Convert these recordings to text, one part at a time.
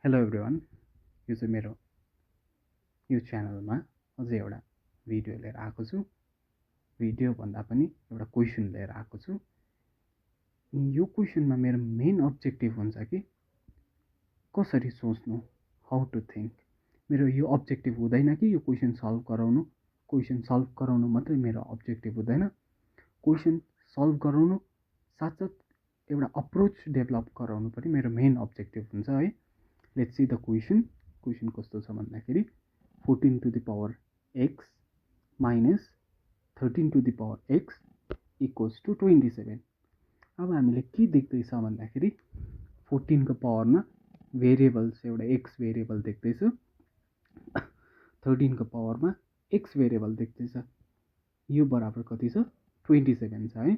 Hello everyone, यो चाहिँ मेरो यो च्यानलमा अझै एउटा भिडियो लिएर आएको छु। भिडियो भन्दा पनि एउटा क्वेसन लिएर आएको छु। यो क्वेसनमा मेरो मेन अब्जेक्टिभ हुन्छ कि कसरी सोच्नु, हाउ टु थिङ्क। मेरो यो अब्जेक्टिभ हुँदैन कि यो क्वेसन सल्भ गराउनु मात्रै मेरो अब्जेक्टिभ हुँदैन। क्वेसन सल्भ गराउनु साथसाथ एउटा अप्रोच डेभलप गराउनु पनि मेरो मेन अब्जेक्टिभ हुन्छ है। लेट्स सी द क्वेसन कस्तो छ भन्दाखेरि 14 to the power x minus 13 to the power x equals to 27। अब हामीले के देख्दैछ भन्दाखेरि 14 को पावरमा भेरिएबल्स एउटा x भेरिएबल देख्दैछ, 13 को पावरमा x भेरिएबल देख्दैछ। यो बराबर कति छ? 27 छ है।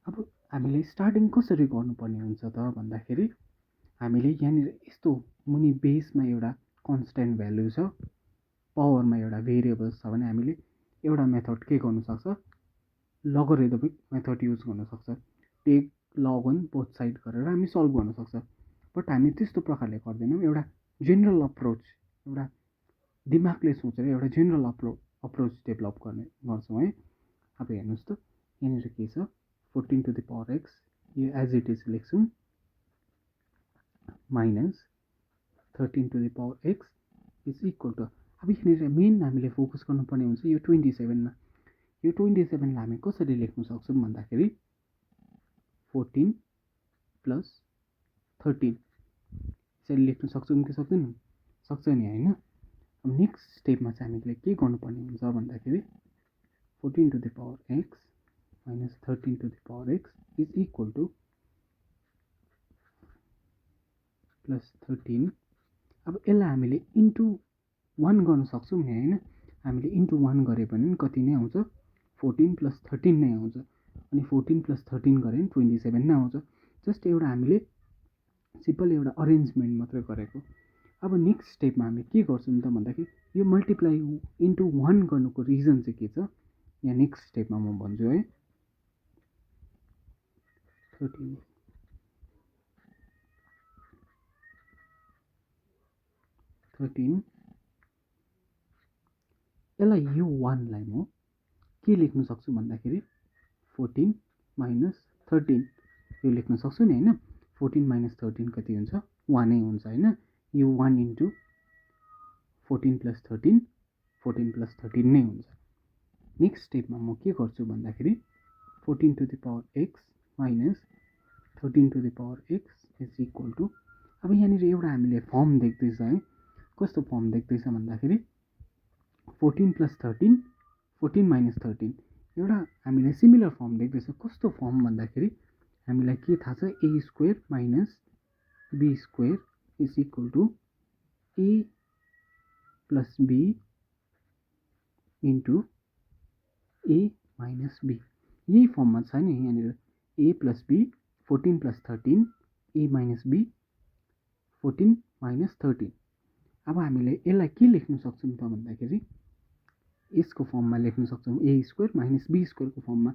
अब हामीले स्टार्टिङ कसरी गर्नुपर्ने हुन्छ त भन्दाखेरि हामीले यहाँनिर यस्तो मुनि बेसमा एउटा कन्स्ट्यान्ट भ्यालु छ, पावरमा एउटा भेरिएबल्स छ भने हामीले एउटा मेथड के गर्नु सक्छ, लगरिदमिक मेथड युज गर्न सक्छ। Take log on both side गरेर हामी सल्भ गर्न सक्छ। बट हामी त्यस्तो प्रकारले गर्दैनौँ। एउटा जेनरल अप्रोच, एउटा दिमागले सोचेर एउटा जेनरल अप्रोच डेभलप गर्छौँ है। अब हेर्नुहोस् त, यहाँनिर के छ, 14 to the power x, यो एज इट इज लेख्छौँ, minus 13 to the power x is equal to, अब यहाँनिर मेन हामीले फोकस गर्नुपर्ने हुन्छ यो 27मा। यो 27लाई हामी कसरी लेख्न सक्छौँ भन्दाखेरि 14 प्लस 13 यसरी लेख्न सक्छौँ कि सक्दैनौँ? सक्छ नि होइन। अब नेक्स्ट स्टेपमा चाहिँ हामीले के गर्नुपर्ने हुन्छ भन्दाखेरि 14 to the power x minus 13 to the power x is equal to plus 13। अब यसलाई हामीले इन्टु 1 गर्न सक्छौँ नि होइन। हामीले इन्टु 1 गरे पनि कति नै आउँछ, 14 प्लस 13 नै आउँछ। अनि 14 प्लस 13 गरे पनि 27 नै आउँछ। जस्ट एउटा हामीले सिम्पल एउटा अरेन्जमेन्ट मात्रै गरेको। अब नेक्स्ट स्टेपमा हामी के गर्छौँ त भन्दाखेरि यो मल्टिप्लाई इन्टु 1 गर्नुको रिजन चाहिँ के छ, यहाँ नेक्स्ट स्टेपमा म भन्छु है। 13 यसलाई यो 1लाई म के लेख्न सक्छु भन्दाखेरि 14 माइनस 13 यो लेख्न सक्छु नि होइन। 14 माइनस 13 कति हुन्छ? 1 नै हुन्छ होइन। यो 1 इन्टु 14 प्लस 13, 14 प्लस 13 नै हुन्छ। नेक्स्ट स्टेपमा म के गर्छु भन्दाखेरि 14 to the power x minus 13 to the power x is equal to, अब यहाँनिर एउटा हामीले फर्म देख्दैछ है। कस्तो फर्म देख्दैछ भन्दाखेरि 14 प्लस 13, 14 माइनस 13 एउटा हामीले सिमिलर फर्म देख्दैछ। कस्तो फर्म भन्दाखेरि हामीलाई के थाहा छ, A square minus B square is equal to A plus B into A minus B. यही फर्ममा छ नि यहाँनिर, A plus B 14 plus 13 A minus B 14 minus 13। अब हामीले यसलाई के लेख्न सक्छौँ त भन्दाखेरि यसको फर्ममा लेख्न सक्छौँ, ए स्क्वायर माइनस बी स्क्वायरको फर्ममा।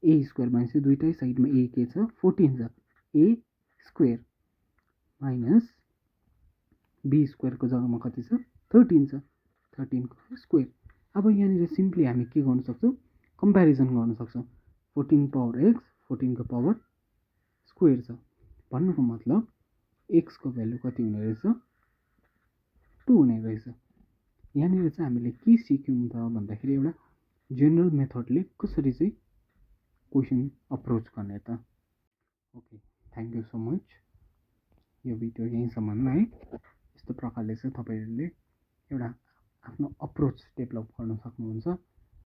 ए स्क्वायर माइनस दुइटै साइडमा ए के छ, 14 छ, ए स्क्वायर माइनस बी स्क्वायरको जग्गामा कति छ, 13 छ, 13 को स्क्वायर। अब यहाँनिर सिम्पली हामी के गर्न सक्छौँ, कम्पेरिजन गर्न सक्छौँ। 14 पावर एक्स 14 को पावर स्क्वायर छ, भन्नुको मतलब एक्सको भ्यालु कति हुने रहेछ, 2 हुने रहेछ। यहाँनिर चाहिँ हामीले के सिक्यौँ त भन्दाखेरि एउटा जेनरल मेथडले कसरी चाहिँ क्वेसन अप्रोच गर्ने त। Okay, thank you so much. यो भिडियो यहीँसम्म है। यस्तो प्रकारले चाहिँ तपाईँहरूले एउटा आफ्नो अप्रोच डेभलप गर्न सक्नुहुन्छ।